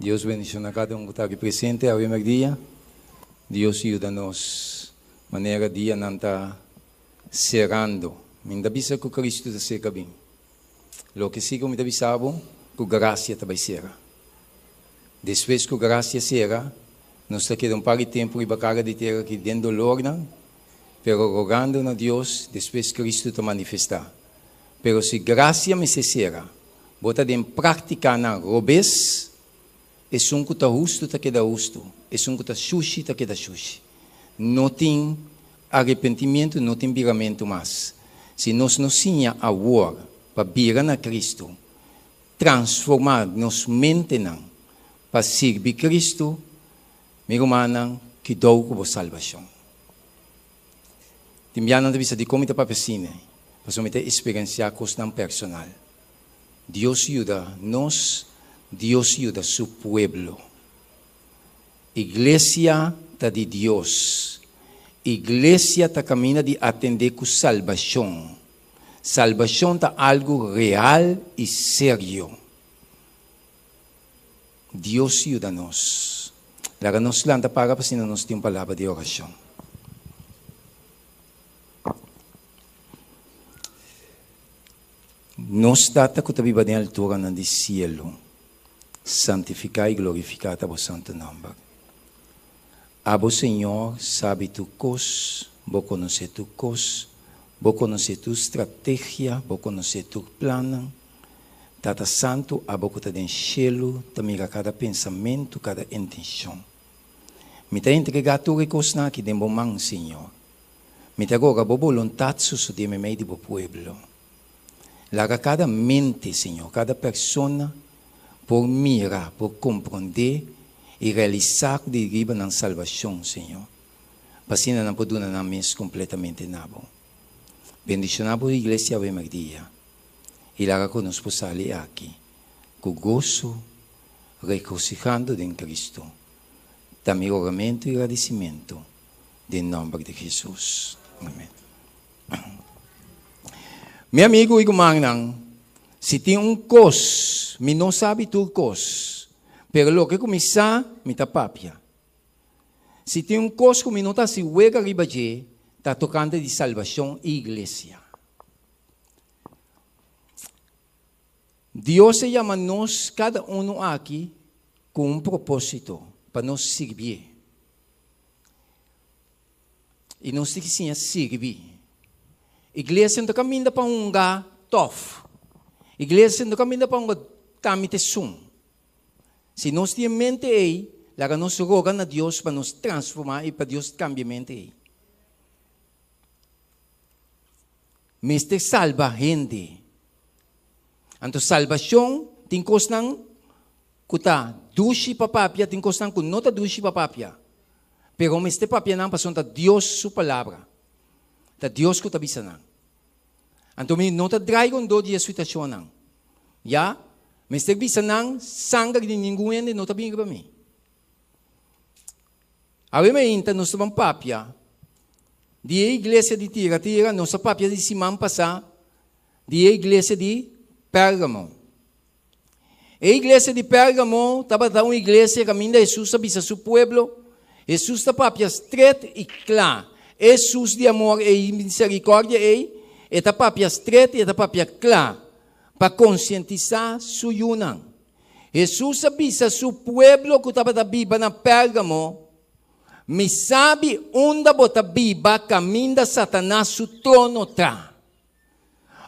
Dios bendiciona cada un cu ta aki presente awe merdia. Dios yuda nos manera dianan ta cerando. Mi no ta bisa cu Cristo ta cerca bin. Loke si cu mi ta bisa bo cu gracia ta bay cera. Despues cu gracia cera, nos ta keda un par di tempo riba cara di tera aki den dolornan, pero rogando na Dios, despues Cristo ta manifesta. Pero si gracia mester cera, bo ta den practicanan robes, esun cu ta husto ta keda husto, esun cu ta shushi ta keda shushi. No tin arepentimiento, no tin biramento mas. Si nos no siña awor pa bira na Cristo, transforma nos mentenan pa sirbi Cristo, mi rumannan, kidou cu bo salbacion. Tin biaha nan ta bisa, Dikon mi ta papia asina? Pasobra mi ta eksperensiá kosnan personal. Dios yuda nos, Dios yuda su pueblo. Iglesia ta di Dios. Iglesia ta kaminda di atendé ku salbashon. Salbashon ta algu real i serio. Dios yuda nos. Laga nos lanta para pa asina nos tin un palabra di orashon. Nos Tata ku ta biba den alturanan di sielu, santifiká i glorifiká ta bo santu nòmber. Abo, Señor, sabi tur kos, bo konosé tur kos, bo konosé tur strategia, bo konosé tur plannan. Tata Santu, abo ku ta den shelu ta mira kada pensamentu, kada intenshon. Mi ta entregá tur e kosnan aki den bo man, Señor. Mi ta roga bo boluntat sosodé meimei di bo pueblo. Laga kada mente, Señor, kada persona por mira, por komprondé i realisá ku di riba nan salbashon, Señor, pa asina nan por duna nan mes kompletamente na bo. Bendishoná bo iglesia awe merdia. I laga ku nos por sali aki ku goso, regosihando den Cristo. Ta mi rogamentu i gradisimentu den nòmber di Hesus. Amen. Mi amigu i rumannan, si tin un kos, mi no sabi tur kos, pero loke ku mi sa, mi ta papia. Si tin un kos ku mi no ta hasi wega riba dje, ta tokante di salbashon i iglesia. Dios a yama nos kada unu aki ku un propósito, pa nos sirbié. I nos tin ki siña sirbi. Iglesia no ta kaminda pa hunga tòf. Iglesia no ta kaminda pa hunga tami te sun. Si nos tin e mente ei, laga nos roga na Dios pa nos transformá i pa Dios kambia e mente ei. Mester salba hende. Anto salbashon tin kosnan ku ta dushi pa papia, tin kosnan ku no ta dushi pa papia. Pero mester papia nan pasobra ta Dios su palabra. Ta Dios ku ta bisa nan. Anto mi no ta drai rondó di e situashonnan. Ya, mester bisa nan sanger di ningun hende no ta bin riba mi. Awe mainta nos ta ban papia di e iglesia di Tiratira, nos a papia di siman pasá di e iglesia di Pérgamo. E iglesia di Pérgamo tabata un iglesia kaminda Hesus a bisa su pueblo, Hesus ta papia stret i kla. Hesus di amor ei, miserikòrdia ei, e ta papia stret i e ta papia kla pa konsientisá su yunan. Hesus a bisa su pueblo ku tabata biba na Pérgamo, Mi sabi unda bo ta biba kaminda Satanas su trono ta.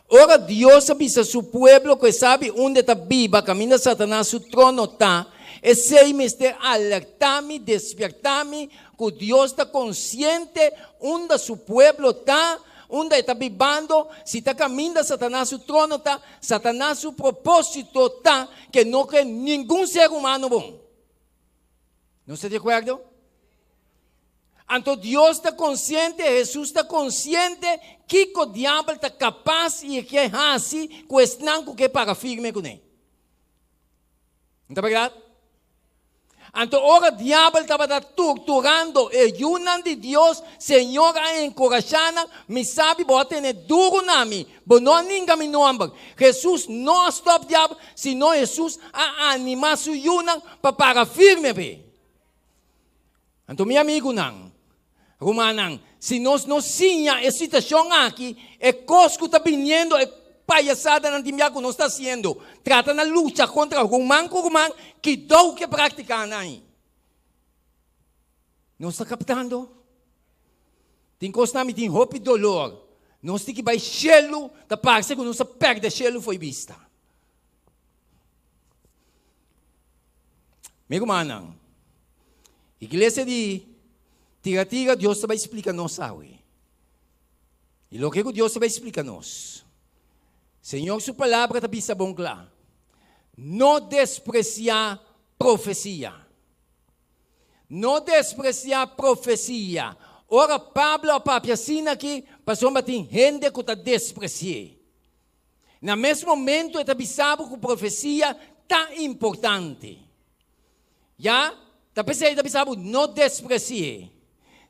Ora Dios a bisa su pueblo ku e sabi unda e ta biba kaminda Satanas su trono ta, esei mester alertá mi, despiertá mi, ku Dios ta konsiente unda su pueblo ta, unda e ta bibando, si ta kaminda Satanas su trono ta, Satanas su propósito ta ke no ke ningun ser humano bon. Nos ta di akuerdo? Anto Dios ta konsiente, Hesus ta konsiente kiko diabel ta kapas i e ke hasi ku esnan ku ke para firme kuné. No ta bèrdat? Anto ora diabel tabata torturando e yunan di Dios, Señor a enkurashá nan, Mi sabi bo a tene duru na mi, bo no a ninga mi nòmber. Hesus no a stòp diabel, sino Hesus a animá su yunan pa para firme p'e. Anto mi amigunan, rumannan, si nos no siña e situashon aki, e kos ku ta biniendo, e payasadanan tin bia ku nos ta hasiendo, trata na lucha kontra ruman ku ruman, kidou ku e praktikanan ei. Nos ta kaptando? Tin kosnan mi tin hopi dolor. Nos tin ki bai shelu, ta parse ku nos ta pèrdè shelu fo'i bista. Mi rumannan, iglesia di Tiratira Dios ta bai splika nos awe. I loke ku Dios ta bai splika nos, Señor su palabra ta bisa bon kla, no despresiá profesia. No despresiá profesia. Ora Pablo a papia asina aki, pasobra tin hende ku ta despresi'é. Na mes momento e ta bisa bo ku profesia ta importante. Ya, ta p'esei e ta bisa bo no despresi'é.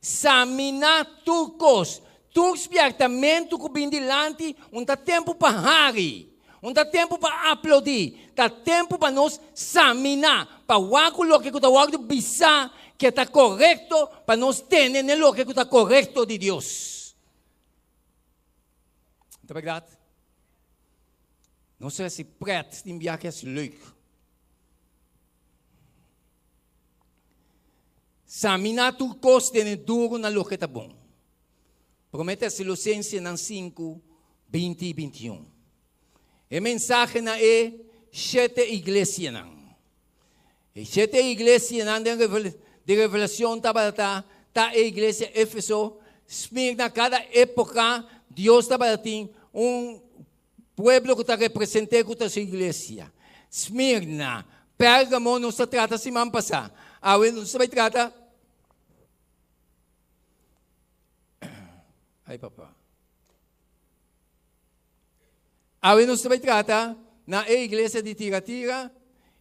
Saminá tur kos, tur spièrtamentu ku bin dilanti, un ta tempu pa hari, un ta tempu pa aplaudí, ta tempu pa nos saminá, pa wak ku loke ku ta wòrdu bisá ke ta korekto, pa nos tene n'e loke ku ta korekto di Dios. Ta bèrdat? Nos hasi prèt tin biaha hasi leuk. Saminá tur kos tene duru na loke ta bon. Promé Tesalosensenan 5, 20 i 21. E mensahe na e shete iglesianan. E shete iglesianan den di Revelacion tabata ta e iglesia Efeso, Smirna, kada epoca Dios tabata tin un pueblo cu ta represente cu ta su iglesia. Smirna, Pergamo nos ta trata siman pasa. Awe nos ta bay trata Ay papa. Awe nos ta bai trata na e iglesia di Tiratira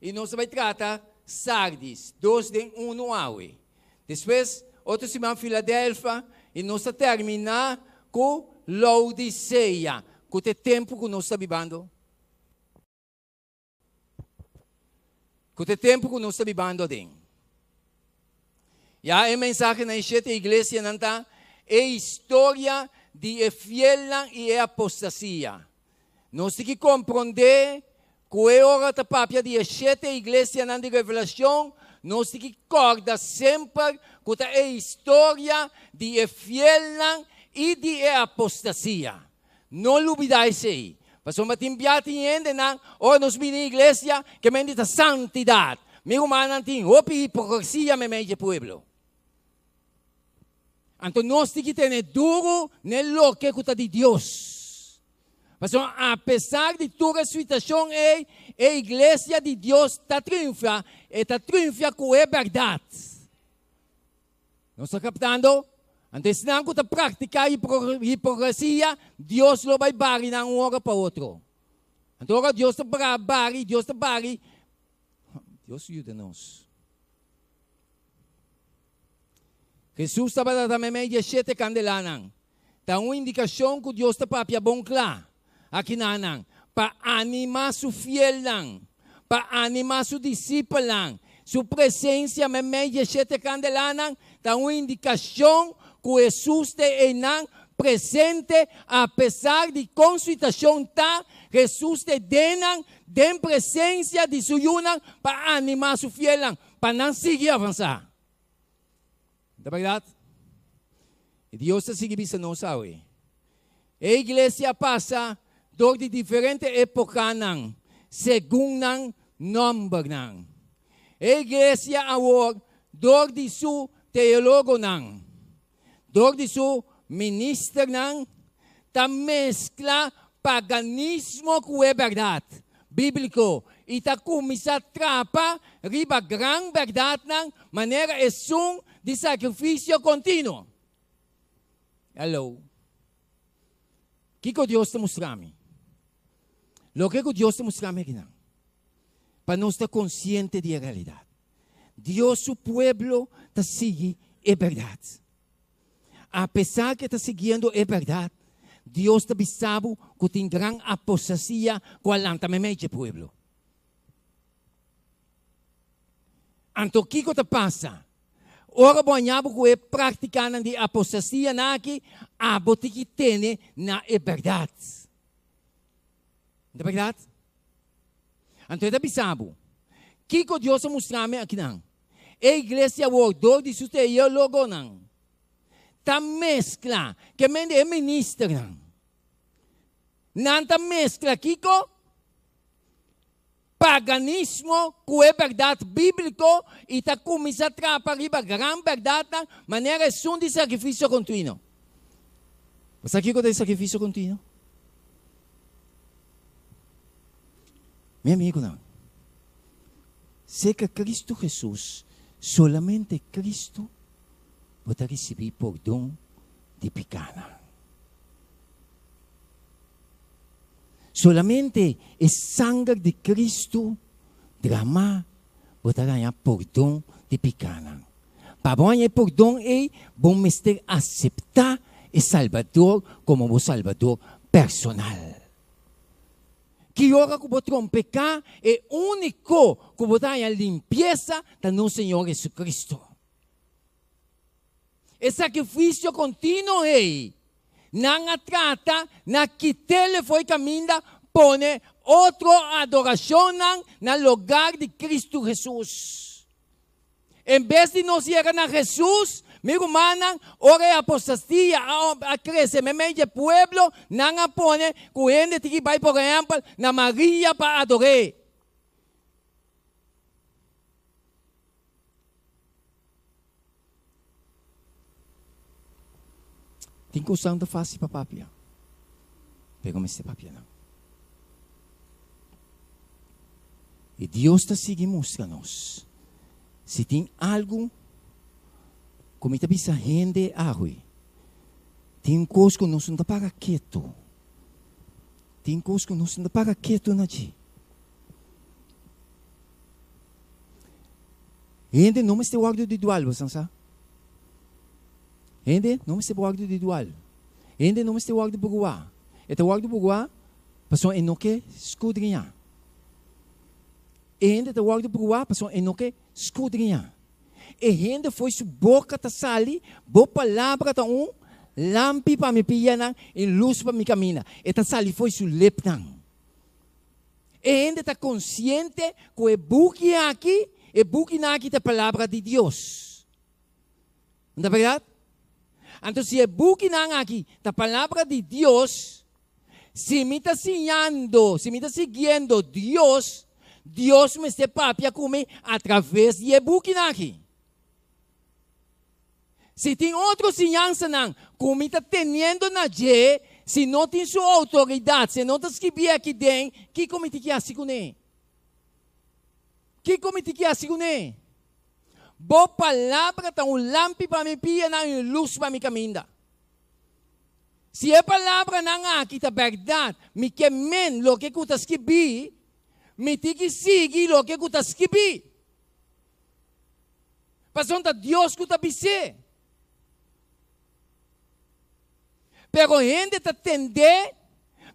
i nos ta bai trata Sardis, dos den unu awe. Despues, otro siman Filadelfa i nos ta terminá ku Laodisea, ku ta e tempu ku nos ta bibando. Ku ta e tempu ku nos ta bibando aden. Ya e mensahe na e shete iglesianan ta e historia di e fielnan i e apostasia. Nos tin ki komprondé ku e ora ta papia di e shete iglesianan di Revelashon, nos tin ki kòrda semper ku ta e historia di e fielnan i di e apostasia. No lubida esei. Pasobra tin bia tin hendenan, ora nos bini iglesia, ke men di ta santidat. Mi rumannan tin hopi hipokresia meimei dje pueblo. Anto nos tin ki tene duru n'e loke ku ta di Dios. Pasobra apesar di tur e situashon ei, e iglesia di Dios ta triunfia, e ta triunfia ku e bèrdat. Nos ta kaptando? Anto esnan ku ta praktiká hipokresia, Dios lo bai bari nan un ora pa otro. Anto ora Dios ta bari, Dios ta bari, Dios yuda nos. Hesus tabata ta meimei di e shete kandelanan. Ta un indikashon ku Dios ta papia bon kla akinanan pa animá su fielnan, pa animá su disipelnan. Su presensia meimei di e shete kandelanan ta un indikashon ku Hesus ta einan presente apesar di kon situashon ta, Hesus ta den nan den presensia di su yunan pa animá su fielnan pa nan sigui avansá. Ta bèrdat? I Dios ta sigui bisa nos awe. E iglesia a pasa dor di diferente epokanan segun nan nòmbernan. E iglesia awor dor di su teologonan, dor di su ministernan ta meskla paganismo ku e bèrdat bíbliko i ta kuminsá trapa riba gran bèrdatnan manera esun di sakrifisio kontinuo. Hello. Kiko Dios ta mustra mi? Loke ku Dios ta mustra mi akinan, pa nos ta konsiente di e realidat. Dios su pueblo ta sigui e bèrdat. Apesar ku e ta siguiendo e bèrdat, Dios ta bisa bo ku tin gran apostasia ku a lanta meimei dje pueblo. Anto kiko ta pasa? Ora bo haña bo ku e práktikanan di apostasianan aki, abo tin ki tene na e bèrdat. No ta bèrdat? Anto e ta bisa bo, Kiko Dios a mustra mi akinan? E iglesia awor, dor di su teologonan, ta meskla, ke men di e ministernan. Nan ta meskla kiko? Paganismo ku e bèrdat bíbliko i ta kuminsá trapa riba gran bèrdatnan manera esun di sakrifisio kontinuo. Bo sa kiko ta e sakrifisio kontinuo? Mi amigunan, serka Kristu Hesus, solamente Kristu, bo ta risibí pordon di pikánan. Solamente e sanger di Kristu dramá bo ta haña pordon di pikánan. Pa bo haña e pordon ei, bo mester aseptá e Salbador komo bo Salbador personal. Ki ora ku bo trompeká, e úniko ku bo ta haña limpiesa ta nos Señor Jesucristo. E sakrifisio kontinuo ei, nan a trata na kit'é fo'i kaminda pone otro adorashonnan na logar di Kristu Hesus. En bes di nos yega na Hesus, mi rumannan, ora e apostastia a krese meimei dje pueblo, nan a pone ku hende tin ki bai, por ehèmpel, na Maria pa ador'é. Tin kosnan ta fásil pa papia, pero mester papia nan. I Dios ta sigui mustra nos si tin algu ku mi ta bisa hende awe, tin kos ku nos no ta para ketu, tin kos ku nos no ta para ketu na dje. Hende no mester wòrdu di dual, boso sa? Hende no mester wòrdu di dual. Hende no mester wòrdu bruá. E ta wòrdu bruá pasobra e no ke skudriñá. E hende ta wòrdu bruá pasobra e no ke skudriñá. E hende fo'i su boka ta sali, Bo palabra ta un lampi pa mi pianan i lus pa mi kaminda. E ta sali fo'i su lepnan. E hende ta konsiente ku e buki aki, e bukinan aki ta Palabra di Dios. No ta bèrdat? Anto si e bukinan aki ta Palabra di Dios, si mi ta siñando, si mi ta siguiendo Dios, Dios mester papia ku mi atraves di e bukinan aki. Si tin otro siñansanan ku mi ta teniendo na dje, si no tin su outoridat, si e no ta skibí aki den, kiko mi tin ki hasi kuné? Kiko mi tin ki hasi kuné? Bo palabra ta un lampi pa mi pianan i un lus pa mi kaminda. Si e palabranan aki ta bèrdat, mi ke men loke ku ta skibí, mi tin ki sigui loke ku ta skibí. Pasobra ta Dios ku ta bis'é. Pero hende ta tend'é,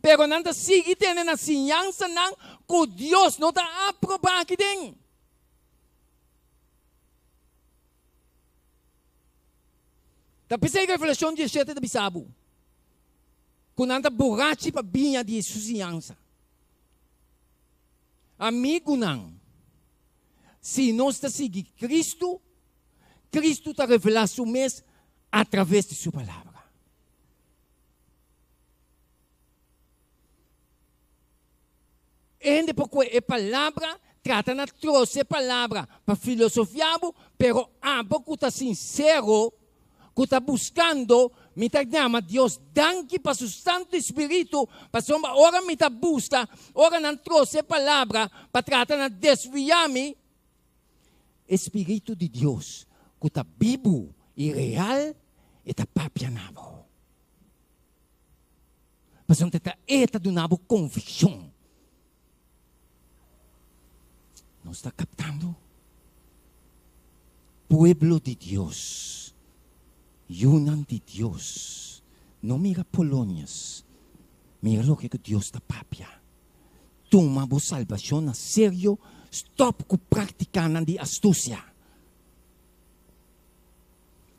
pero nan ta sigui tende na siñansanan ku Dios no ta aprobá aki den. Ta p'esei Revelashon diesshete ta bisa bo ku nan ta burachi pa biña di su siñansa. Amigunan, si nos ta sigui Kristu, Kristu ta revelá su mes atraves di su Palabra. E hende por kohe e Palabra, trata na trose e Palabra pa filosofiá bo, pero abo ku ta sinsero, ku ta buskando, mi ta yama Dios danki pa su Santu Spiritu, pasobra ora mi ta buska, ora nan trose e palabra pa trata na desviá mi, e Spiritu di Dios ku ta bibu i real, e ta papia na bo. Pasobra ta e ta duna bo konvikshon. Nos ta kaptando? Pueblo di Dios, yunan di Dios, no mira Polonius, mira loke ku Dios ta papia. Tuma bo salbashon na serio, stòp ku praktikanan di astusia.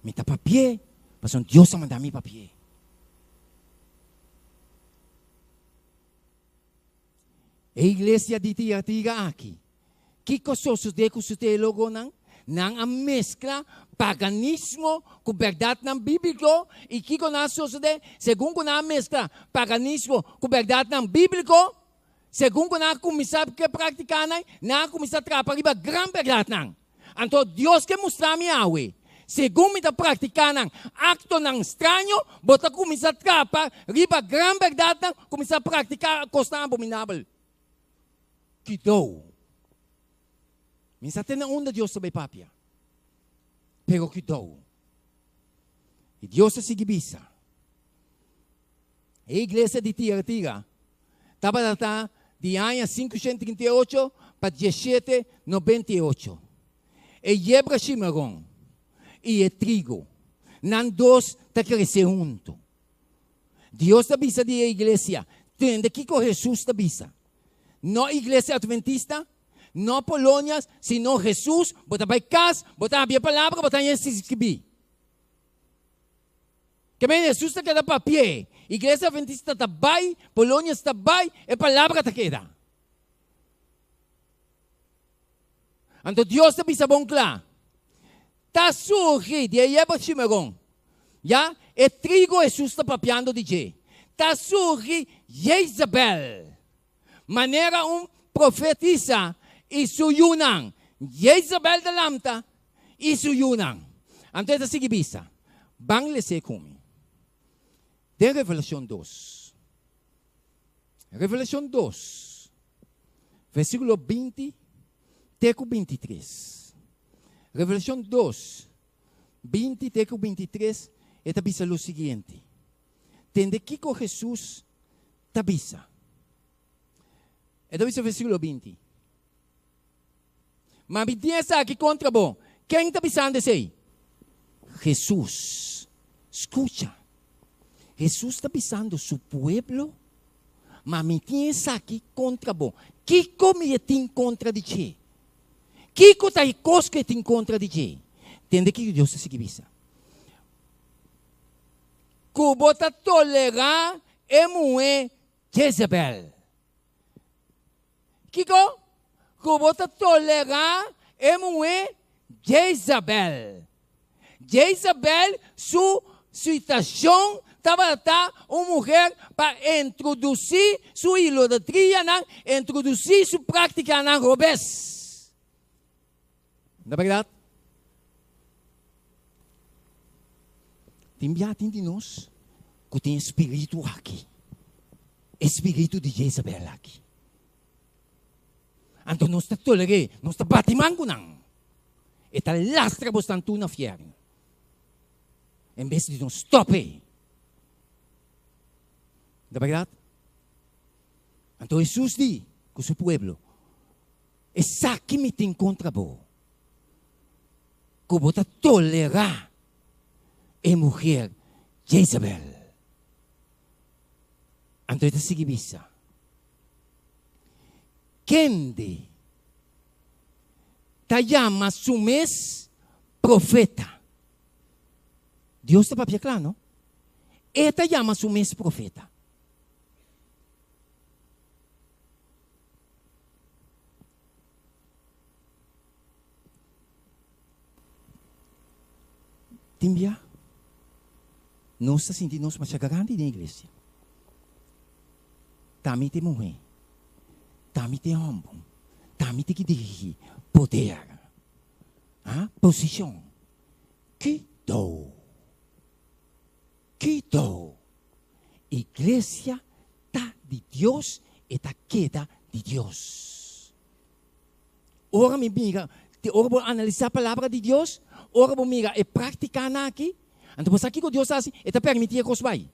Mi ta papi'é pasobra Dios a manda mi papi'é. E iglesia di Tiatira aki, kiko sosodé ku su teólogonan? Nan a meskla paganismo ku bèrdatnan bíbliko, i kiko nan a sosodé? Segun ku nan a meskla paganismo ku bèrdatnan bíbliko, segun ku nan a kuminsá ke praktiká nan, nan a kuminsá trapa riba gran bèrdatnan. Anto Dios ke mustra mi awe, segun mi ta praktiká nan aktonan straño, bo ta kuminsá trapa riba gran bèrdatnan, kuminsá praktiká kosnan abominabel. Kidou. Mi sa te na unda Dios ta bai papia, pero kidou. I Dios a sigui bisa, E iglesia di Tiatira tabata ta di aña 538 pa 1798. E yebra shimaron i e trigo, nan dos ta krese huntu. Dios ta bisa di e iglesia, tende kiko Hesus ta bisa. No iglesia adventista, no Polonias, sino Hesus, bo ta bai kas, bo ta habia palabra, bo ta haña skibí. Ke men Hesus ta keda papi'é. Iglesia Adventista ta bai, Polonias ta bai, e palabra ta keda. Anto Dios ta bisa bon kla, Ta surgi di e yerba shimeron, ya, e trigo Hesus ta papiando di dje, ta surgi Jezabel, manera un profetisa i su yunan. Jezabel ta lamta i su yunan. Anto e ta sigui bisa, Ban les'é ku mi. Den Revelashon dos, Revelashon dos, versíkulo 20 te ku 23. Revelashon dos, 20 te ku 23, e ta bisa lo siguiente. Tende kiko Hesus ta bisa. E ta bisa versíkulo 20. Ma mi tin esaki kontra bo. Ken ta bisando esei? Hesus. Skucha. Hesus ta bisando su pueblo, Ma mi tin esaki kontra bo. Kiko mi e tin kontra di dje? Kiko ta e kos ku e tin kontra di dje? Tende kiko Dios ta sigui bisa. Ku bo ta tolerá e muhé Jezebel. Kiko? Ku bo ta tolerá e muhé Jezabel. Jezabel su situashon tabata un muher pa introdusí su idolatríanan, introdusí su práktikanan robes. No ta bèrdat? Tin bia tin di nos ku tin e spiritu aki, e spiritu di Jezabel aki. Anto nos ta toler'é, nos ta bati man ku nan. E ta lastra bosnan tur na fièrnu. En bes di nos stòp'é. No ta bèrdat? Anto Hesus di ku su pueblo, Esaki mi tin kontra bo, ku bo ta tolerá e muher Jezabel. Anto e ta sigui bisa, Kende ta yama su mes profeta? Dios ta papia kla, no? E ta yama su mes profeta. Tin bia nos ta sinti nos masha grandi den iglesia. Ta mi ta e muhé, ta mi ta e hòmber, ta mi ta ki dirigí poder, ah, posishon. Kito! Kito! Iglesia ta di Dios, e ta keda di Dios. Ora mi mira, te ora bo analisá palabra di Dios, ora bo mira e práktikanan aki, anto bo sa kiko Dios ta hasi? E ta permití e kos bai.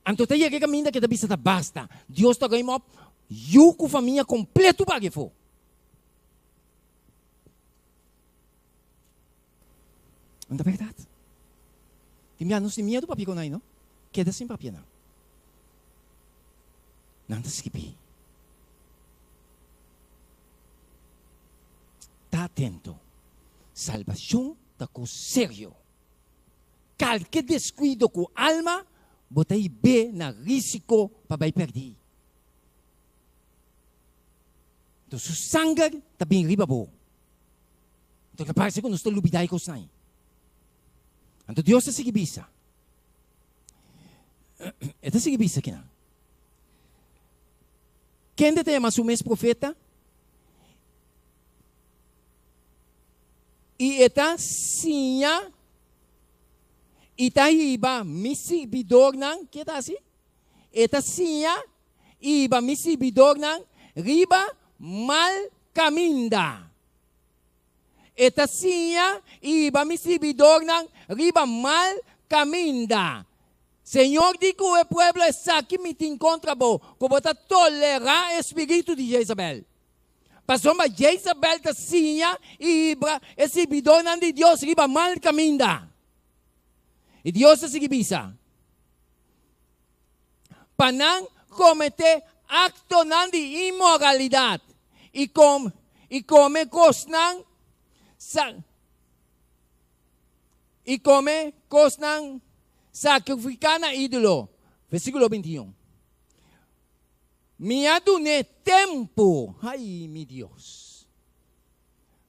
Anto ta yega e kaminda ku e ta bisa ta basta. Dios ta ruim op yu ku famia kompleto bak efo. No ta bèrdat? Tin bia nos tin miedu papia ku nan, no? Keda sin papia nan. Nan ta skibí. Ta atento. Salbashon ta kos serio. Kalke deskuido ku alma, bo ta hib'é na risiko pa bai pèrdí. Enton su sanger ta bin riba bo. Enton ta parse ku nos ta lubidá e kosnan ei. Anto Dios ta sigui bisa. E ta sigui bisa kinan. Kende ta yama su mes profeta? I e ta siña i ta hiba mi sirbidornan, ke ta hasi? E ta siña i hiba mi sirbidornan riba mal kaminda. E ta siña i hiba mi sirbidornan riba mal kaminda. Señor di ku e pueblo, Esaki mi tin kontra bo, ku bo ta tolerá e spiritu di Jezabel. Pasobra Jezabel ta siña i hibra e sirbidornan di Dios riba mal kaminda. I Dios ta sigui bisa, Pa nan kometé aktonan di inmoralidat i i kome kosnan i kome kosnan sakrifiká na ídolo. Versíkulo 21. Mi a dun'é tempu, ai mi Dios,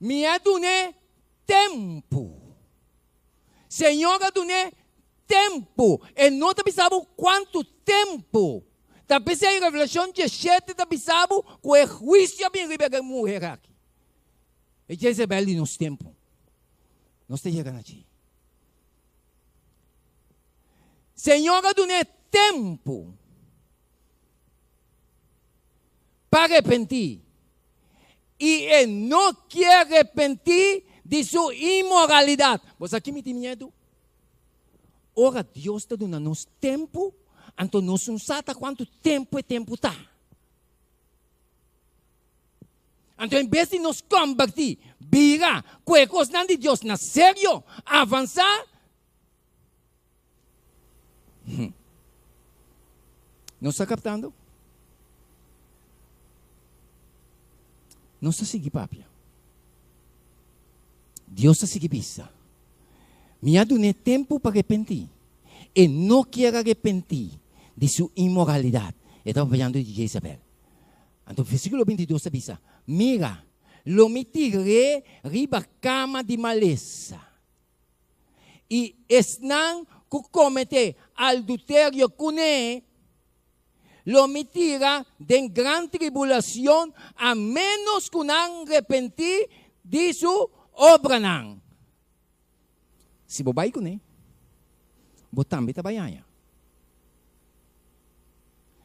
mi a dun'é tempu. Señor a dun'é tempu. E no ta bisa bo kuantu tempu. Ta p'esei Revelashon diesshete ta bisa bo ku e huisio a bin riba e muher aki. E Jezebel di nos tempu. Nos ta yega na dje. Señor a dun'é tempu pa repentí. I e no kier repentí di su inmoralidat. Bo sa ki mi tin miedu? Ora Dios ta duna nos tempu, anto nos no sa ta kuantu tempu e tempu ta. Anto en bes di nos kombertí, bira ku e kosnan di Dios na serio, avansá, Nos ta kaptando? Nos ta sigui papia. Dios ta sigui bisa, Mi a dun'é tempu pa repentí. E no kier a repentí di su inmoralidat. E tabata papiando di Jezabel. Anto versíkulo 22 ta bisa, Mira, lo mi tir'é riba kama di malesa. I esnan ku kometé alduterio kuné, lo mi tira den gran tribulacion a ménos ku nan repentí di su obranan. Si bo bai kuné, bo tambe ta bai haña.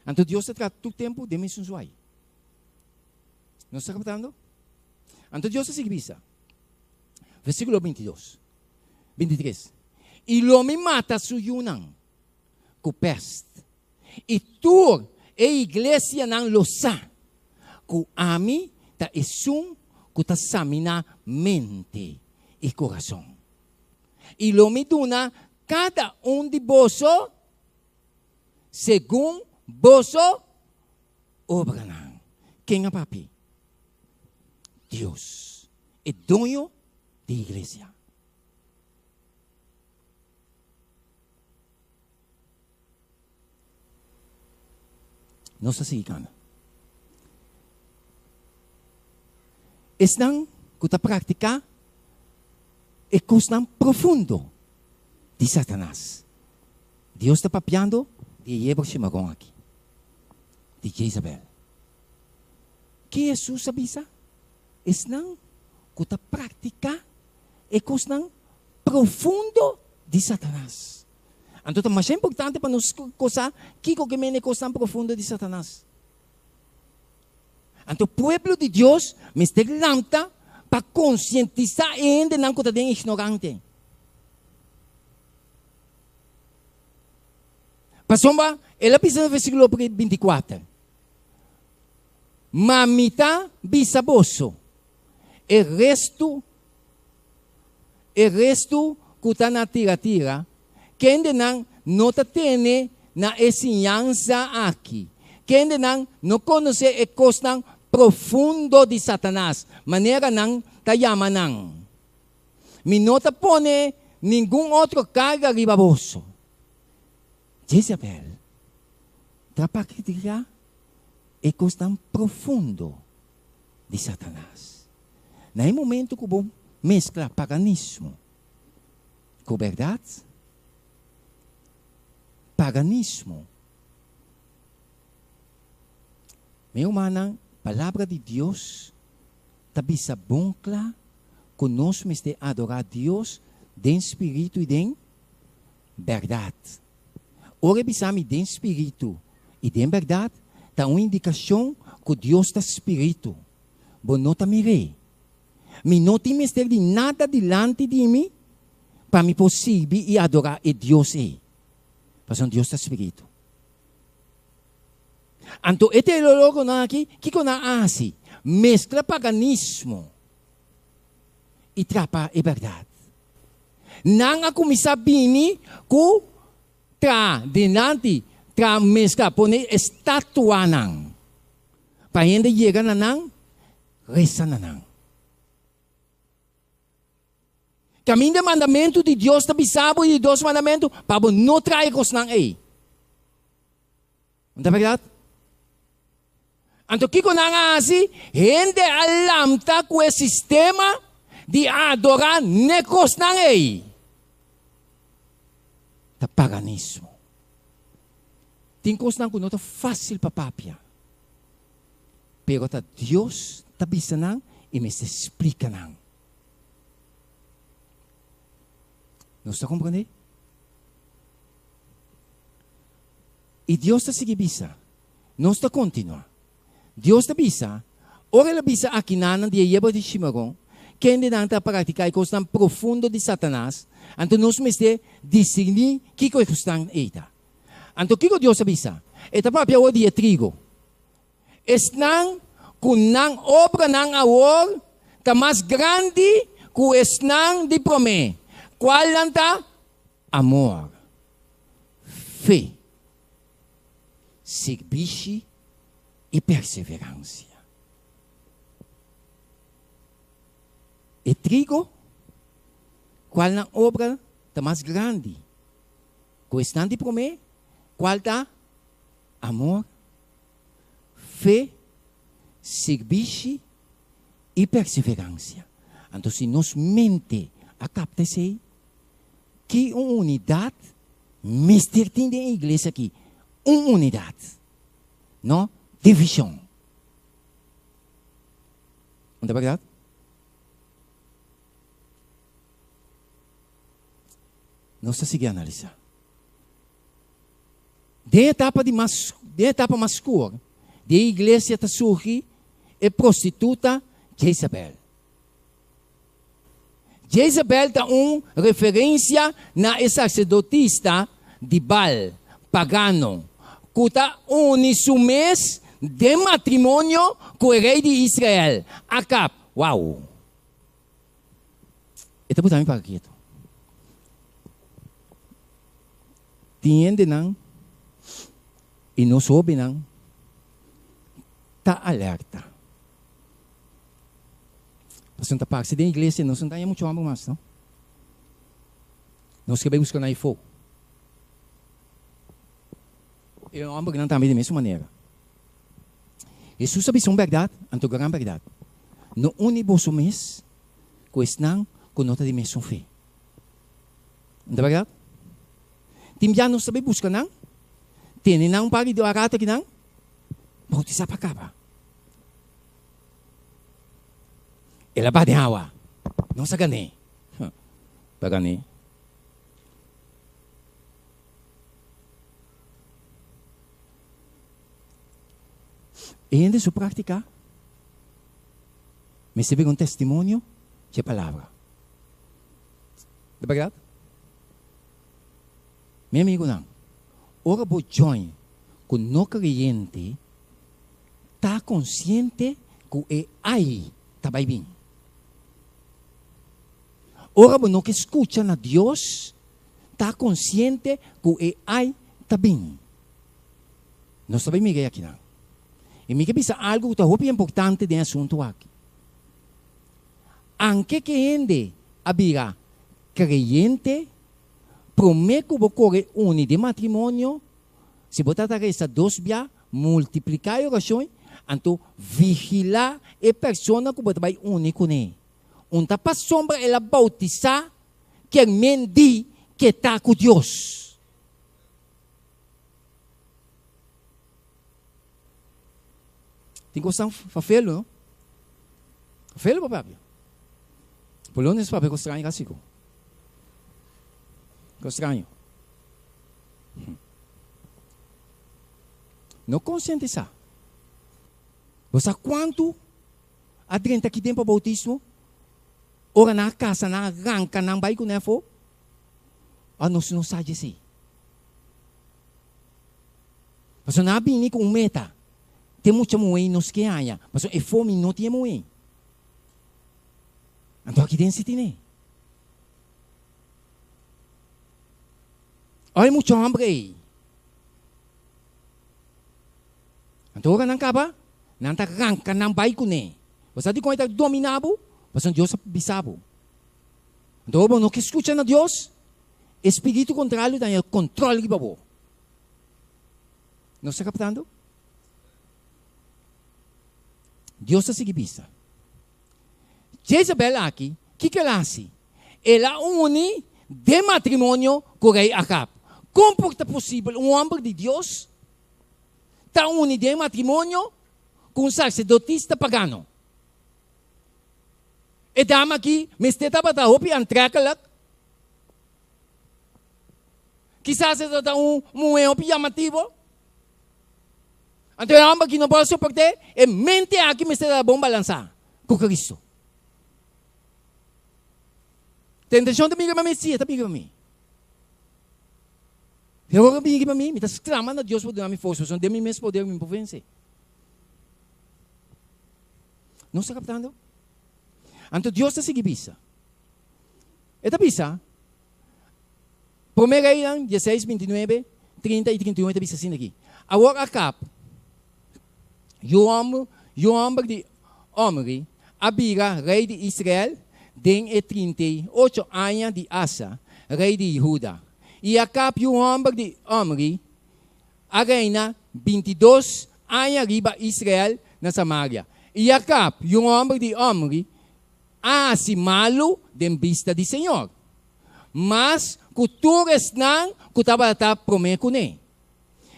Anto Dios ta trata tur tempu den mesun suai. Nos ta kaptando? Anto Dios ta sigui bisa. Versíkulo 22, 23, I lo mi mata su yunan ku pèst, i tur e iglesianan lo sa ku ami ta esun ku ta saminá mente i kurason. I lo mi duna kada un di boso segun boso obranan. Ken a papia? Dios, e doño di iglesia. Nos ta sigui kana. Esnan ku ta praktiká e kosnan profundo di Satanas. Dios ta papiando di e yebra shimaron aki, di Jezabel. Ke Hesus a bisa? Esnan ku ta praktiká e kosnan profundo di Satanas. Anto ta masha importante pa nos kosa kiko ke mende e kosnan profundo di Satanas. Anto pueblo di Dios mester lanta pa konsientisá e hendenan ku ta den ignorante. Pasobra el a bisa na versíkulo 24, Ma mi ta bisa boso, e restu, e restu. ku ta na Tiratira, kendenan no ta tene na e siñansa aki, kendenan no konosé e kosnan profundo di Satanas, manera nan ta yama nan. Mi no ta pone ningun otro karga riba boso. Jezabel ta praktiká e kosnan profundo di Satanas. Na e momento ku bo meskla paganismo ku bèrdat, paganismo, mi rumannan, Palabra di Dios ta bisa bon kla ku nos mester adorá Dios den spiritu i den bèrdat. Ora e bisa mi den spiritu i den bèrdat, ta un indikashon ku Dios ta spiritu. Bo no ta mir'é. Mi no tin mester di nada dilanti di mi pa mi por sirbi i adorá e Dios ei, pasobra Dios ta spiritu. Anto e teológonan aki, kiko nan a hasi? Meskla paganismo i trapa e bèrdat. Nan a kuminsá bini ku tra dilanti, tra meskla, pone estatuanan pa hende yega na nan, resa na nan. Kaminda e mandamentu di Dios ta bisa bo i di dos mandamentu pa bo no traha e kosnan ei. No ta bèrdat? Anto kiko nan a hasi? Hende a lamta ku e sistema di adorá n'e kosnan ei. Ta paganismo. Tin kosnan ku no ta fásil pa papia, pero ta Dios ta bisa nan i mester splika nan. Nos ta komprendé? I Dios ta sigui bisa. Nos ta kontinuá. Dios ta bisa, Ora el a bisa akinanan di e yerba di shimaron, kendenan ta praktiká e kosnan profundo di Satanas, anto nos mester disirní kiko e kosnan ei ta. Anto kiko Dios a bisa? E ta papia awor di e trigo. Esnan ku nan obranan awor ta mas grandi ku esnan di promé, kualnan ta? Amor, fe, sirbishi i perseveransia. E trigo, kual nan obra ta mas grandi ku esnan di promé, kual ta amor, fe, sirbishi i perseveransia. Anto si nos mente a kapta esei, Ki un unidat mester tin den e iglesia aki? Un unidat, no divishon. No ta bèrdat? Nos ta sigui analisá. Den etapa di mas, den etapa mas skur di e iglesia ta surgi e prostituta Jezabel. Jezabel ta un referensia na e saserdotista di Baal pagano ku ta uni su mes den matrimonio ku e rei di Israel, Akab. Wow! E ta buta mi para kieto. Tin hendenan i nos hóbennan ta alerta. Pasobra ta parse den iglesia nos no ta haña muchu hòmber mas, no. Nos ke bai buska nan afó. E hòmbernan tambe di mesun manera. Hesus a bisa un bèrdat, anto gran bèrdat, No uni boso mes ku esnan ku no ta di mesun fe. No ta bèrdat? Tin bia nos ta bai buska nan, tene nan un par di rato akinan, boutisá pa kaba. El a baha den awa. Nos a gan'é. Pa gan'é. E hende su práktika mester bira un testimonio dje palabra. Ta bèrdat? Mi amigunan, ora bo join ku no kreyente, ta konsiente ku e ai ta bai bin. Ora bo no ke skucha na Dios, ta konsiente ku e ai ta bin. Nos ta bai mira e akinan. I mi ke bisa algu ku ta hopi importante den e asuntu aki. Anke ke hende a bira kreyente, promé ku bo kore uni den matrimonio, si bo ta ta resa dos bia, multipliká e orashon, anto vigilá e persona ku bo ta bai uni kuné. Un ta pasobra el a boutisá ker men di ke ta ku Dios. Tin kosnan fafelu, no? Fafelu pa papia. Polones papia kos straño kasi ku. Kos straño. No konsientisá. Bo sa kuantu a drenta aki den pa boutismo? Ora nan a kasa nan a ranka nan bai ku nan afó? A nos no sa djesei. Pasobra nan a bini ku un meta. Te mucha muhé nos ke haña. Pasobra e fomi no tin e muhé. Anto aki den si tine. Ora e mucha hòmber ei. Anto ora nan kaba, nan ta ranka nan bai kuné. Bo sa dikon e ta dominá bo? Pasobra Dios a bisa bo. Anto ora bo no ke skucha na Dios, e spiritu kontrario ta haña kontròl riba bo. Nos ta kaptando? Dios ta sigui bisa. Jezabel aki, kiko el a hasi? El a uni den matrimonio ku rei Ahab. Kon por ta posibel un hòmber di Dios ta uni den matrimonio ku un saserdotista pagano? E dama aki mester tabata hopi antrekkelijk. Kisas e tabata un muhé hopi yamativo. Anto e hòmber aki no por a soport'é. E mente aki mester tabata bon balansá ku Kristu. Tentashon ta bini riba mi? Sí, e ta bini riba mi. Pero ora bini riba mi, mi ta sklama na Dios pa duna mi forsa, pasobra den mi mes poder mi no por vense. Nos ta kaptando? Anto Dios ta sigui bisa. E ta bisa, Promé Reinan dieseis, bintinuebe, trinta i trinta i un e ta bisa asina aki, Awor Akab, yu hòmber, yu hòmber di Omri, a bira rei di Israel den e 38 aña di Asa, rei di Huda. I Akab, yu hòmber di Omri, a reina 22 aña riba Israel na Samaria. I Akab, yu hòmber di Omri, a hasi malu den bista di señor, mas ku tur esnan ku tabata promé kuné.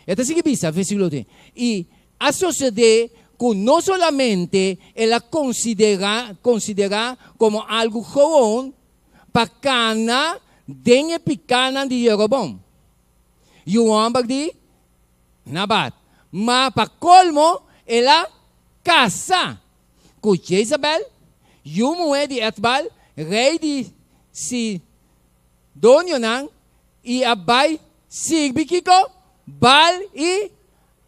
E ta sigui bisa, versíkulo tres, I a sosodé ku no solamente el a konsiderá konsiderá komo algu gewoon pa kana den e pikánan di Jeroboam, yu hòmber di Nabat, ma pa kolmo el a kasa ku Jezabel, yu muhé di Etbal, rei di Sidonionan, i a bai sirbi kiko? Baal i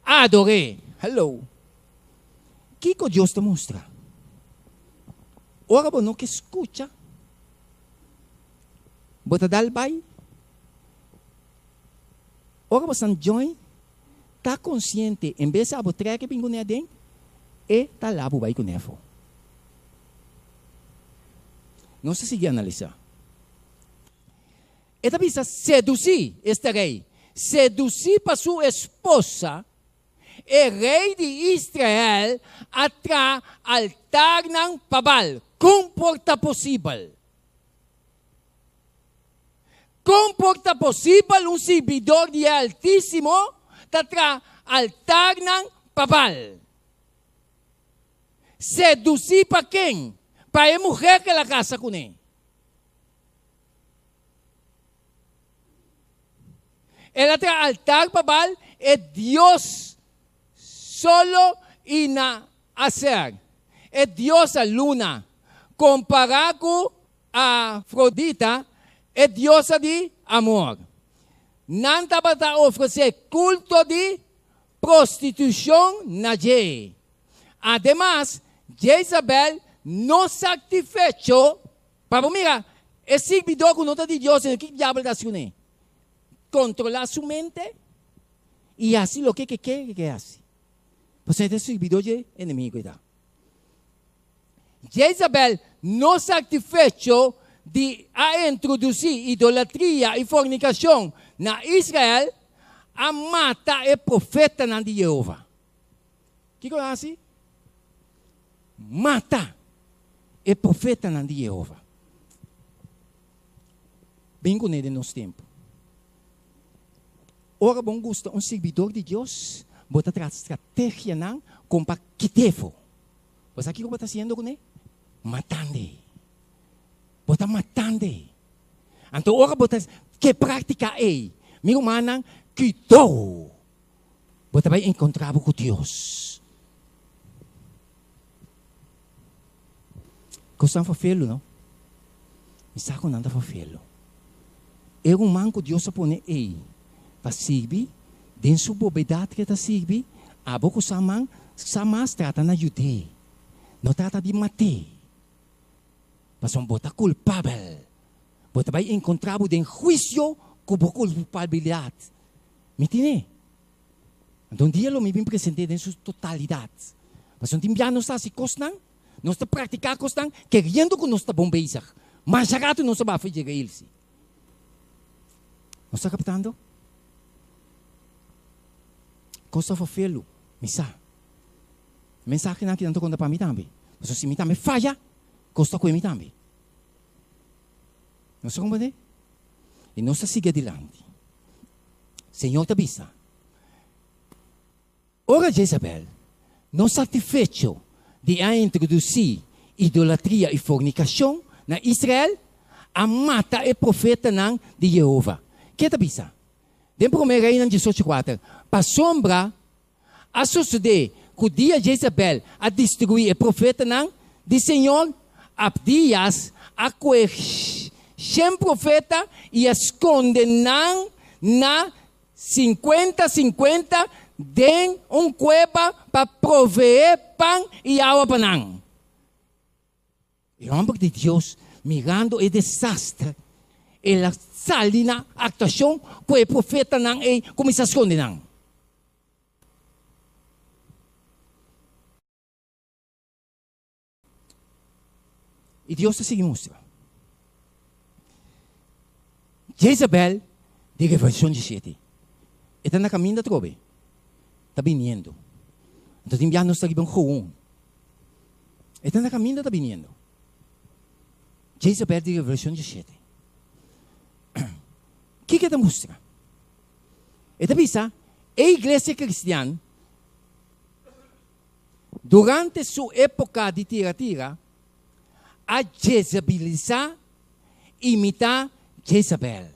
ador'é. Hello. Kiko Dios ta mustra? Ora bo no ke skucha, bo ta dal bai. Ora bo san join, ta konsiente, en bes abo trek e bin kuné aden, e ta la bo bai kuné afó. Nos ta sigui analisá. E ta bisa sedusí esta rei, sedusí pa su esposa, e rei di Israel a traha altarnan pa Baal. Kon por ta posibel? Kon por ta posibel un sirbidor di e Altísimo ta traha altarnan pa Baal? Sedusí pa ken? Pa e muher ku el a kasa kuné. El a traha altar pa Baal, e dios solo i na Aser, e diosa luna, kompará ku Afrodita, e diosa di amor. Nan tabata ofresé kulto di prostitushon na dje. Ademas, Jezabel no satisfecho. Pa bo mira. E sirbidó ku no ta di Dios, kiko diabel ta hasi kuné? Kontrolá su mente i hasi loke ke ke ke hasi. Pasobra e ta sirbidó dje enemigu ei ta. Jezabel no satisfecho di a introdusí idolatria i fornikashon na Israel, a mata e profetanan di Yehova. Kiko nan a hasi? Mata e profetanan di Yehova. Bin kuné den nos tempu. Ora bo gusta un sirbidor di Dios, bo ta traha strategianan kon pa kit'é afó. Bo sa kiko bo ta hasiendo kuné? Matand'é. Bo ta matand'é. Anto ora bo ta ke práktika ei, mi rumannan, kuidou! Bo ta bai enkontrá bo ku Dios. Kosnan fafelu, no? Mi sa ku nan ta fafelu. E ruman ku Dios a pone ei pa sirbi, den su bobedat ku e ta sirbi, abo ku sa man, sa mas trata na yud'é. No trata di mat'é. Pasobra bo ta kulpabel. Bo ta bai enkontrá bo den huisio ku bo kulpabilidat. Mi tine. Anto un dia lo mi bin present'é den su totalidat. Pasobra un tin bia nos ta hasi kosnan, nos ta praktiká kosnan keriendo ku nos ta bon bezig. Masha ratu nos ta bafa i yega ilsi. Nos ta kaptando? Kos ta fafelu, mi sa. Mensahenan aki nan ta konta pa mi tambe. Pasobra si mi tambe faya, kos ta kue mi tambe. Nos ta komprendé? I nos ta sigui adilanti. Señor ta bisa, Ora Jezabel, no satisfecho di a introdusí idolatria i fornikashon na Israel, a mata e profetanan di Yehova. Ke ta bisa? Den Promé Reinan 18:4, Pasobra A sosodé ku dia Jezabel a destruí e profetanan di señor, Abdias a kohe shen profeta i a skonde nan na sinkuenta sinkuenta den un kueba pa proveé pan i awa pa nan. E hòmber di Dios, mirando e desastre, el a sali na aktuashon ku e profetanan ei kuminsá skonde nan. I Dios ta sigui mustra. Jezabel di Revelashon 17. E ta na kaminda atrobe. Ta biniendo. Anto tin biaha nos ta riba un gewoon. E ta na kaminda ta biniendo. Jezabel di Revelashon 17. Kiko e ta mustra? E ta bisa, e iglesia kristian durante su époka di tira-tira a jezabilisá, imitá Jezabel.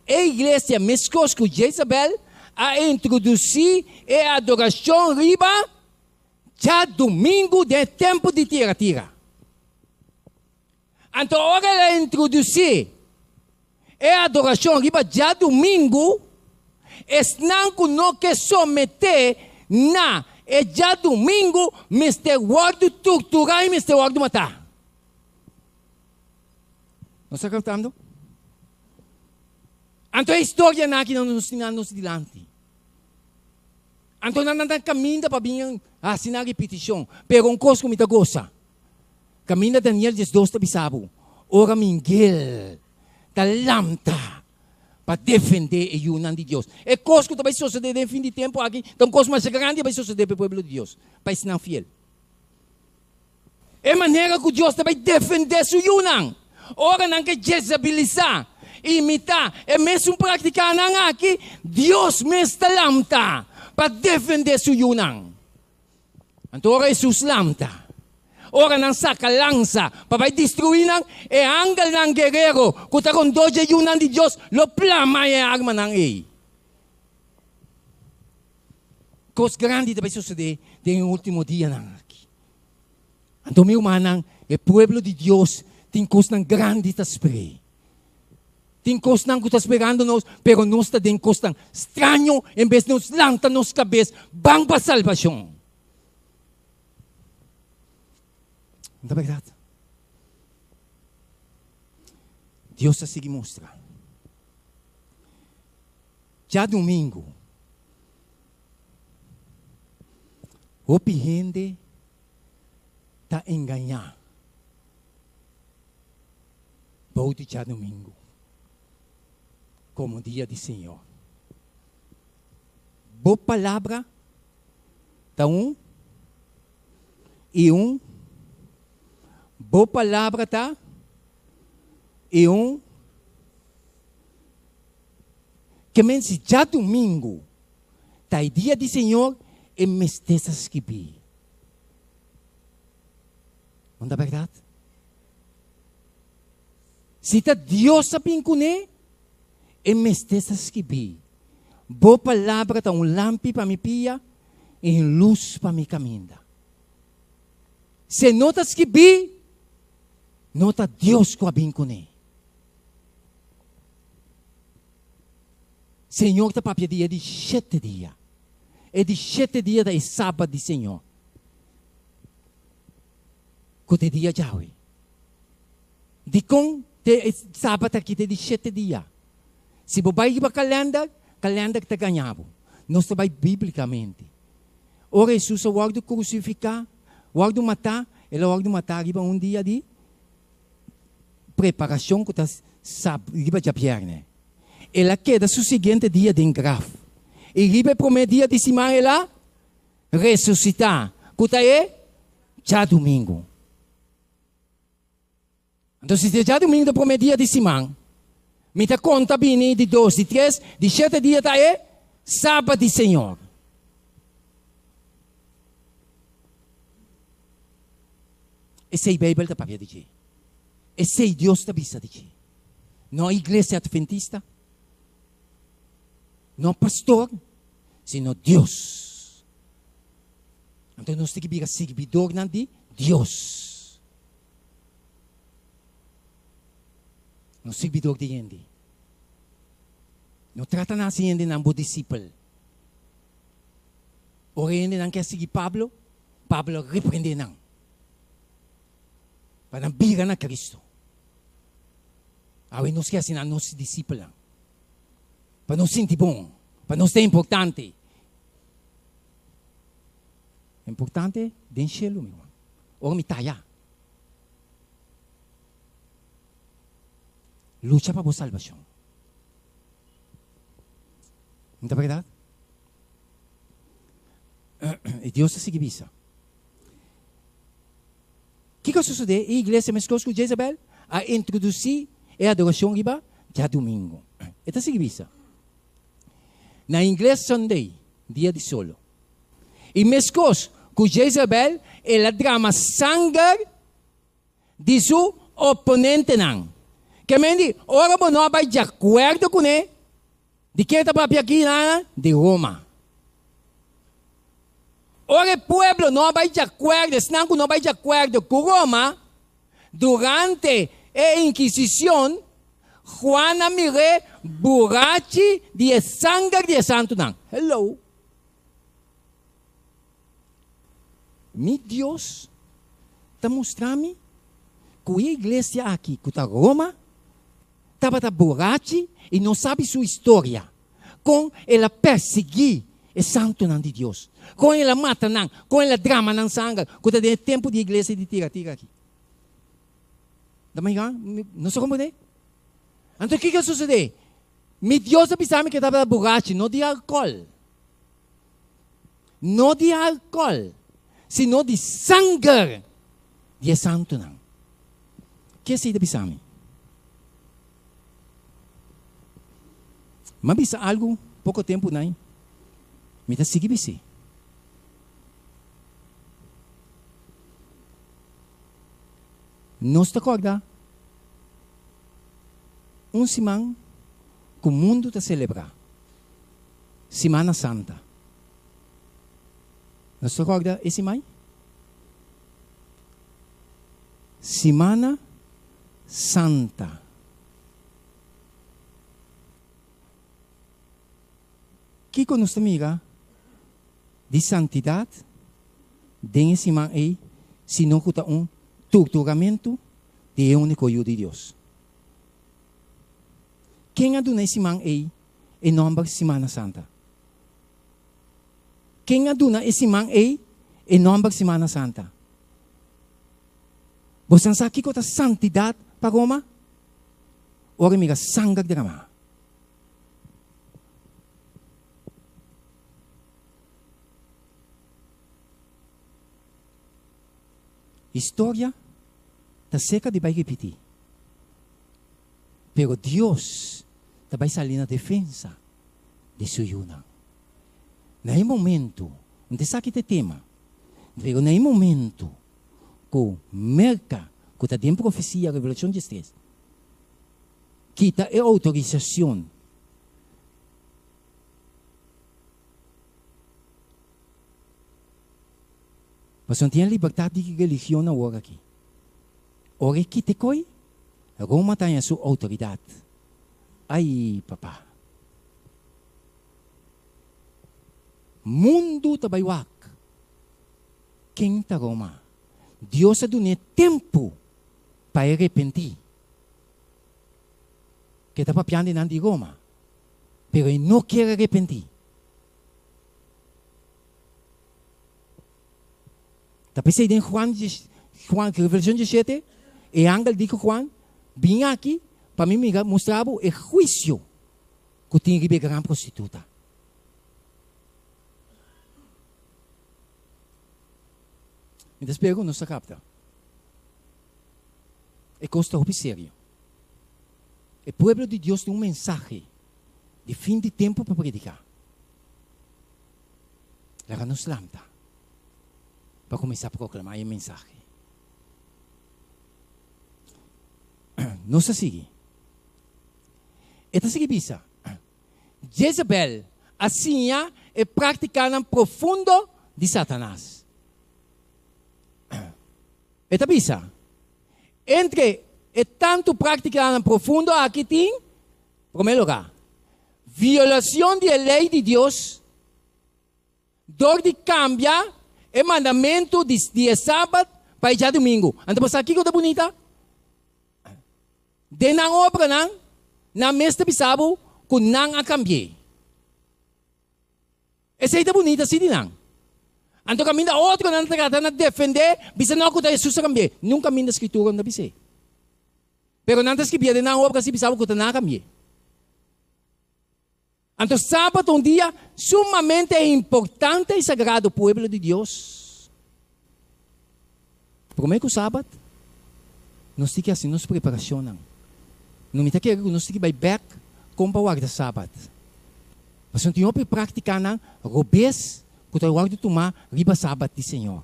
E iglesia, meskos ku Jezabel, a introdusí e adorashon riba djadumingu den e tempu di tira-tira. Anto ora el a introdusí e adorashon riba djadumingu, esnan ku no ke someté na e djadumingu mester wòrdu torturá i mester wòrdu matá. Nos ta kaptando? Anto e historianan aki nos tin nos dilanti. Anto nan ta kaminda pa bin hasi nan ripitishon. Pero un kos ku mi ta gosa, kaminda Daniel 12 ta bisa bo, ora Mingel ta lamta pa defendé e yunan di Dios. E kos ku ta bai sosodé den fin di tempu aki ta un kos masha grandi a bai sosodé pa e pueblo di Dios, pa esnan fiel. E manera ku Dios ta bai defendé su yunan ora nan ke jezabilisá, imitá e mesun práktikanan aki, Dios mes ta lamta pa defendé su yunan. Anto ora Hesus lamta, ora nan saka lansa pa bai destruí nan, e angelnan guerero ku ta rondó dje yunan di Dios lo plama e armanan ei. Kos grandi ta bai sosodé den e último dianan aki. Anto mi rumannan, e pueblo di Dios tin kosnan grandi ta sper'é. Tin kosnan ku ta sperando nos, pero nos ta den kosnan straño en bes nos lanta nos kabes ban pa salbashon. No ta bèrdat? Dios ta sigui mustra. Djadumingu, hopi hende ta engañá bou di djadumingu komo dia di Señor. Bo palabra ta un i un, bo palabra ta i un. Ke men si djadumingu ta e dia di Señor, e mester sa skibí. No ta bèrdat? Si ta Dios a bin kuné, e mester sa skibí. Bo palabra ta un lampi pa mi pia i un lus pa mi kaminda. Si e no ta skibí, no ta Dios ku a bin kuné. Señor ta papia di e di shete dia. E di shete dia ta e Sabat di Señor. Ku ta e dia djawe. Dikon te e Sabat aki ta e di shete dia? Si bo bai riba kalender, kalender ta gaña bo. Nos ta bai biblikamente. Ora Hesus a wòrdu krusifiká, wòrdu matá, el a wòrdu matá riba un dia di preparashon ku ta riba djabièrnè. El a keda su siguiente dia den graf. I riba e promé dia di siman el a resusitá, ku ta e djadumingu. Anto si ta e djadumingu ta e promé dia di siman, mi ta konta bini di dos, di tres, di shete dia ta e Sabat di Señor. Esei Beibel ta papia di dje. Esei Dios ta bisa di dje. No iglesia adventista, no pastor, sino Dios. Anto nos tin ki bira sirbidornan di Dios. No sirbidor di hende. No trata nan hasi hendenan bo disipel. Ora hendenan ke a sigui Pablo, Pablo a reprende nan pa nan bira na Cristo. Awe nos ke hasi nan nos disipelnan pa nos sinti bon, pa nos ta importante. Importante den shelu, mi ruman. Ora mi ta aya. Lucha pa bo salbashon. No ta bèrdat? I Dios ta sigui bisa. Kiko a sosodé? E iglesia, meskos ku Jezabel, a introdusí e adorashon riba djadumingu. E ta sigui bisa. Na ingles Sunday, dia di solo. I meskos ku Jezabel, el a drama sanger di su oponentenan. Ke men di, ora bo no a bai djakuerdo kuné, Di ken ta papia aki na? Di Roma. Ora e pueblo no a bai di akuerdo, esnan ku no a bai di akuerdo ku Roma, durante e Inkisishon, Juan a mir'é burachi di e sanger di e santunan. Hello! Mi Dios ta mustra mi ku e iglesia aki ku ta Roma, tabata burachi i no sabi su historia, kon el a persiguí e santunan di Dios, kon el a mata nan, kon el a drama nan sanger, ku ta den e tempu di e iglesia di Tiratira aki. Ta mira? No sa komprendé? Anto kiko a sosodé? Mi Dios a bisa mi ku e tabata burachi, no di alkòl, no di alkòl, sino di sanger di e santunan. Ke esei ta bisa mi? Mi a bisa algu poko tempu nai, mi ta sigui bis'é. Nos ta kòrda un siman ku mundu ta selebrá, Simana Santa. Nos ta kòrda e siman? Simana Santa. Kiko nos ta mira di santidat den e siman ei sino ku ta un torturamentu di e úniko Yu di Dios? Ken a duna e siman ei e nòmber Simana Santa? Ken a duna e siman ei e nòmber Simana Santa? Bosan sa kiko ta santidat pa Roma? Ora e mira sanger dramá. Historia ta seka di bai ripití. Pero Dios ta bai sali na defensa di su yunan. Na e momento, un ta esaki ta e tema, pero na e momento ku Merka, ku ta den profesia Revelashon diestres, kita e outorisashon Pasobra no tin e libertat di religion awor aki. Ora e kita e koi, Roma ta haña su outoridat. Ai, papa! Mundu ta bai wak. Ken ta Roma? Dios a dun'é tempu pa e repentí. Ke ta papiando nan di Roma, pero e no kier a repentí. Ta p'esei den Juan, Juan, Revelashon diesshete, e angel di ku Juan, Bin aki pa mi mira mustra bo e huisio ku tin riba e gran prostituta. Mi ta spera ku nos ta kapta. E kos ta hopi serio. E pueblo di Dios tin un mensahe di fin di tempu pa prediká. Laga nos lanta pa kuminsá proklamá e mensahe. Nos ta sigui. E ta sigui bisa, Jezabel a siña e práktikanan profundo di Satanas. E ta bisa, Entre e tantu práktikanan profundo aki tin, promé lugá, violashon di e lei di Dios dor di kambia e mandamentu di di e sabat pa e djadumingu. Anto bo sa kiko ta bunita? Den nan obranan, nan mes ta bisa bo ku nan a kambi'é. Esei ta bunita si di nan. Anto kaminda otronan ta trata na defendé, bisa no ku ta Hesus a kambi'é. Niun kaminda Skritura no ta bis'é. Pero nan ta skribié den nan obra si bisa bo ku ta nan a kambi'é. Anto sabat ta un dia sumamente importante i sagrado pueblo di Dios. Promé ku sabat, nos tin ki hasi nos preparashonnan. No mi ta kere ku nos tin ki bai bèk kon pa warda sabat. Pasobra tin hopi práktikanan robes ku ta wòrdu tumá riba sabat di Señor.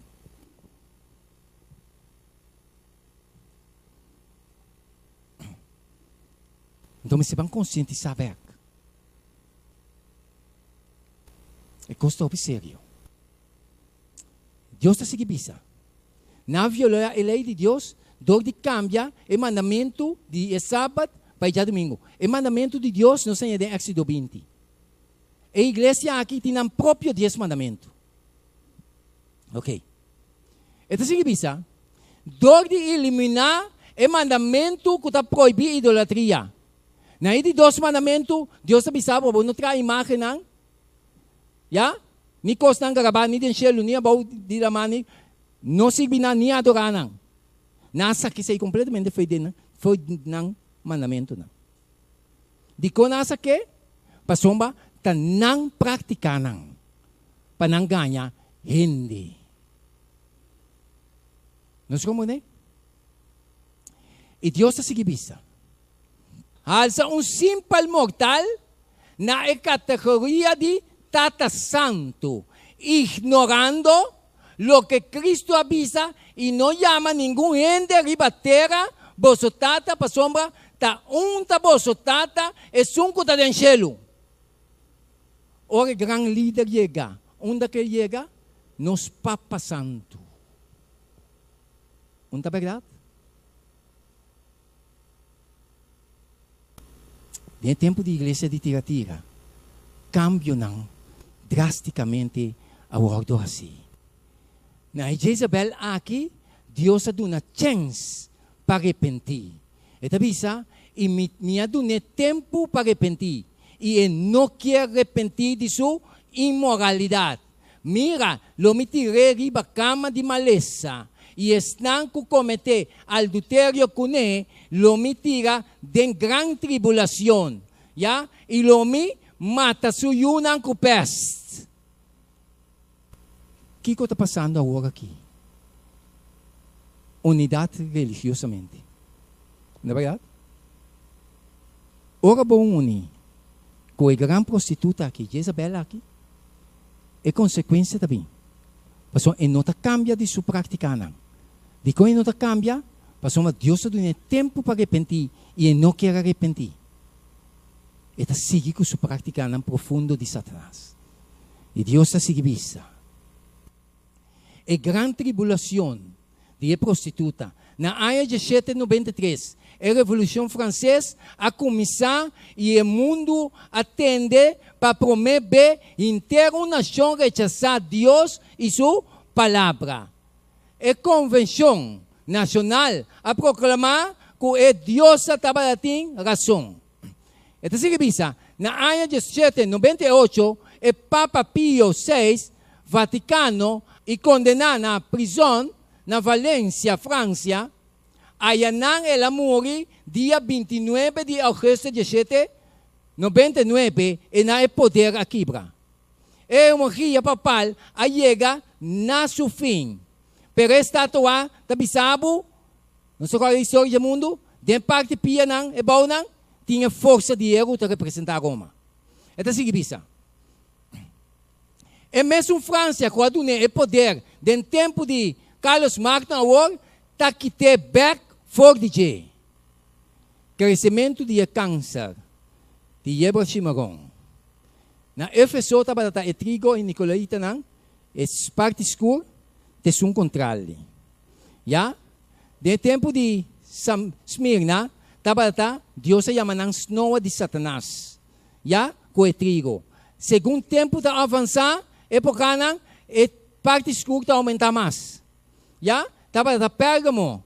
Anto mester ban konsientisá bèk. E kos ta hopi serio. Dios ta sigui bisa, Nan a violá e lei di Dios dor di kambia e mandamentu di e sabat pa e djadumingu. E mandamentu di Dios nos haña den Éxodo 20. E iglesia aki tin nan propio dies mandamentu. Ok. E ta sigui bisa, Dor di eliminá e mandamentu ku ta prohibí idolatria. Na e di dos mandamentu, Dios ta bisa bo, bo no traha imágennan, ya, ni kosnan grabá ni den shelu ni abou di laman, ni no sirbi nan ni adorá nan. Nan a saka esei kompletamente fo'i den fo'i nan mandamentunan. Dikon nan a sak'é? Pasobra ta nan práktikanan pa nan gaña hende. Nos komprendé? I Dios ta sigui bisa, Halsa un simpel mortal na e kategoria di Tata Santu, ignorando loke Cristo a bisa i no yama ningun hende riba tera boso tata pasobra ta un ta boso Tata, esun ku ta den shelu. Ora e gran lider yega, unda ku e yega? Nos Papa Santu. Un ta bèrdat? Den e tempu di iglesia di Tiratira, kambionan drástikamente a wòrdu hasí. Na e Jezabel aki, Dios a duna chèns pa arepentí. E ta bisa, I mi, mi a dun'é tempu pa repentí, i e no kier repentí di su inmoralidat. Mira, lo mi tir'é riba kama di malesa, i esnan ku kometé alduterio kuné lo mi tira den gran tribulashon, ya, i lo mi mata su yunan ku pèst. Kiko ta pasando awor aki? Unidat religiosamente. No ta bèrdat? Ora bo uni ku e gran prostituta aki, Jezabel aki, e konsekuensia ta bin. Pasobra e no ta kambia di su praktikanan. Dikon e no ta kambia? Pasobra Dios a dun'é tempu pa arepentí i e no kier arepentí. E ta sigui ku su praktikanan profundo di Satanas. I Dios ta sigui bisa, E gran tribulacion di e prostituta. Na aña dieshete 93, e Revolucion Frances a cuminsa i e mundu a tende pa prome be henter un nacion rechasa Dios i su Palabra. E Convencion Nacional a proclama cu e diosa tabata tin rason. E ta sigui bisa, Na aña 1798, e Papa Pio seis, Vaticano, i kondená na prizòn na Valencia, Francia. Ayanan el a muri dia 29 di ougùstùs 1799 i na e poder a kibra. E hemogia papal a yega na su fin. Pero e statua ta bisa bo Nos ta kòrda historia dje mundu, den parti pianan e bounan tin e forsa di heru ta representá Roma. E ta sigui bisa, E mesun Fransia ku a dun'é e poder den tempu di Carlos Magno awor ta kit'é bèk for di dje. Kresementu di e kanser di yebra shimaron. Na Efeso tabata ta e trigo i nikolaitanan, e parti skur, t'esun kontrali. Ya, den e tempu di Smirna tabata Dios a yama nan snoa di Satanas, ya, ku e trigo. Segun tempu ta avansá, epokanan, e parti skur ta oumentá mas. Ya, tabata Pérgamo.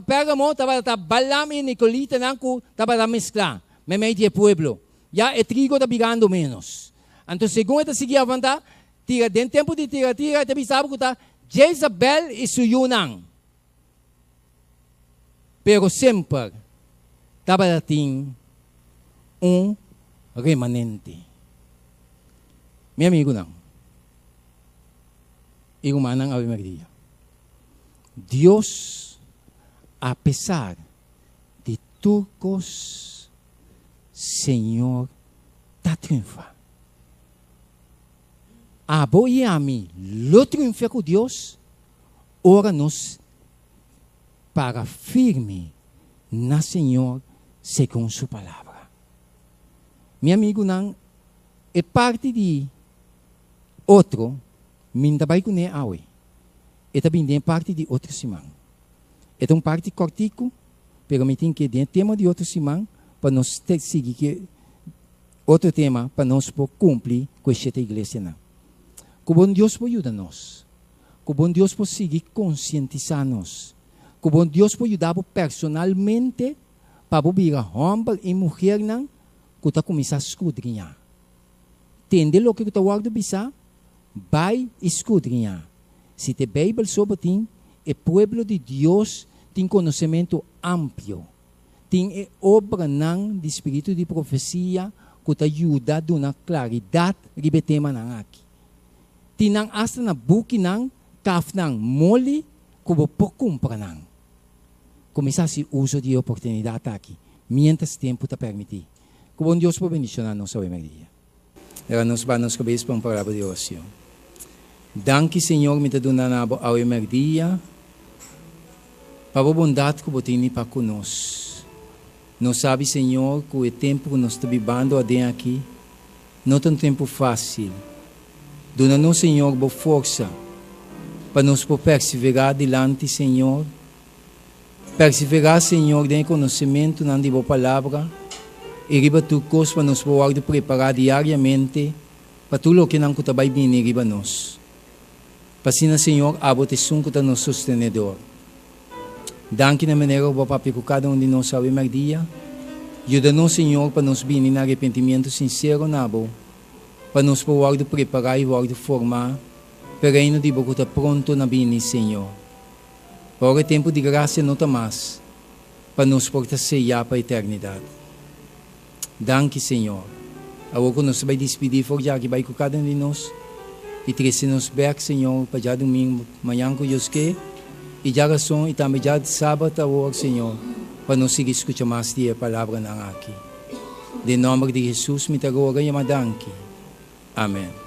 Pérgamo tabata Balaam i Nikolitanan ku tabata mesklá meimei di e pueblo. Ya, e trigo ta birando ménos. Anto segun e ta sigui avantá, Tira, den tempu di tira tira e ta bisa bo ku ta Jezabel i su yunan. Pero semper tabata tin un remanente. Mi amigunan i rumannan awe merdia, Dios apesar di tur kos, Señor ta triunfa. Abo i ami lo triunfia ku Dios ora nos para firme na Señor segun Su Palabra. Mi amigunan, e parti di otro mi no ta bai kuné awe. E ta bini den e parti di otro siman. E ta un parti kòrtiku, pero mi tin ke den e tema di otro siman pa nos sigui ke Otro tema pa nos por cumpli cu e shete iglesianan. Cu bon Dios por yuda nos. Cu bon Dios por sigui concientisa nos. Cu bon Dios por yuda bo personalmente pa bo bira homber y muhernan cu ta cuminsa scudriña. Tende loke cu ta wordo bisa, bay y scudriña. Si t'e Bijbel so bo tin, e pueblo di Dios tin conocemento amplio. Tin e obranan di spiritu di profesia ku ta yuda duna klaridat riba e temanan aki. Tin nan asta na bukinan, kafnan moli ku bo por kumpra nan. Kuminsá hasi uso di e oportunidat aki miéntras tempu ta permití. Ku bon Dios por bendishoná nos awe merdia. Laga nos ba nos kabes pa un palabra di oracion. Danki Señor mi ta duna na bo awe merdia pa bo bondad cu bo tini pa cu nos. Nos sabi Señor cu e tempo cu nos ta bibando aden aki no ta un tempo facil. Duna nos Señor bo forsa pa nos por persevera dilanti Señor. Perseverá, Señor, den e konosementunan di Bo Palabra i riba tur kos pa nos por wòrdu prepará diariamente pa tur lokenan ku ta bai bini riba nos. P'asina, Señor, Abo ta esun ku ta nos sostenedor. Danki na manera ku Bo a papia ku kada un di nos awe mèrdia. Yuda nos, Señor, pa nos bini na arepentimiento sinsero na Bo, pa nos por wòrdu prepará i wòrdu formá p'e Reino di Bo ku ta pronto na bini, Señor. Pa ora e tempu di grasia no ta mas, pa nos por ta seyá pa eternidat. Danki, Señor. Awor ku nos ta bai dispidí for djaki, bai ku kada un di nos i trese nos bèk, Señor, pa djadumingu, mañan ku Dios ke, i djarason i tambe djasabat awor, Señor, pa nos sigui skucha mas di e palabranan aki. Den nòmber di Hesus mi ta roga i yama danki. Amen.